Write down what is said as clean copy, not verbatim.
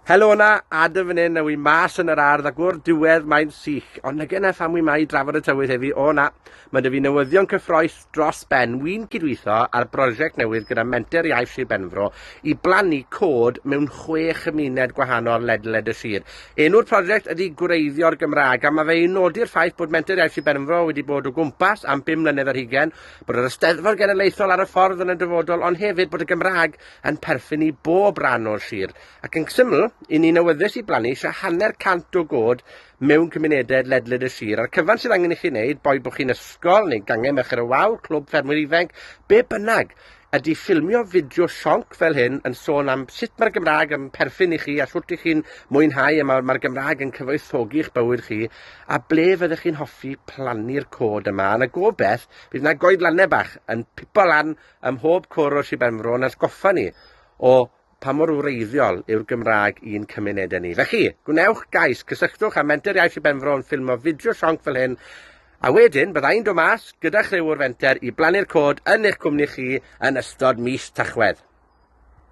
Helo yna, Adam fan hyn, a wi mas yn yr ardd ac o'r diwedd mae'n sych. Ond nage na pham wi 'ma i drafod y tywydd heddi, o na, mae 'da fi newyddion cyffroes dros ben. Wi'n cydweithio ar brosiect newydd gyda Menter Iaith Sir Benfro i blannu cod mewn chwe chymuned gwahanol ledled y sir. Enw'r prosiect ydy Gwreiddio'r Gymraeg, a mae fe i nodi'r ffaith bod Menter Iaith Sir Benfro wedi bod o gwmpas am bum mlynedd ar hugain, bod yr Eisteddfod Genedlaethol ar y ffordd yn y dyfodol, ond hefyd bod y Gymraeg yn perthyn i bob rhan o'r sir. Ac yn syml, i ni'n awyddus i blannu tua 50 o god mewn cymunedau ledled y sir. A'r cyfan sydd angen i chi wneud, boed bod chi'n ysgol neu gangen Merched y Wawr, clwb ffermwyr ifanc, be bynnag, ydy ffilmio fideo sionc fel hyn yn sôn am sut mae'r Gymraeg yn perthyn i chi a sut i chi'n mwynhau a mae'r mae Gymraeg yn cyfoethogi'ch bywyd chi a ble fyddech chi'n hoffi plannu'r cod yma. Yn y gobeith, bydd yna goedlannau bach yn pipo lan ym mhob cwr o Sir Benfro yn atgoffa ni o pa mor wreiddiol yw'r Gymraeg i'n cymunedau ni. Felly, gwnewch gais, cysylltwch â Menter Iaith Sir Benfro yn ffilmo fideo sionc fel hyn, a wedyn bydda i'n dod mas gyda chriw o'r fenter i blannu'r cod yn eich cwmni chi yn ystod mis Tachwedd.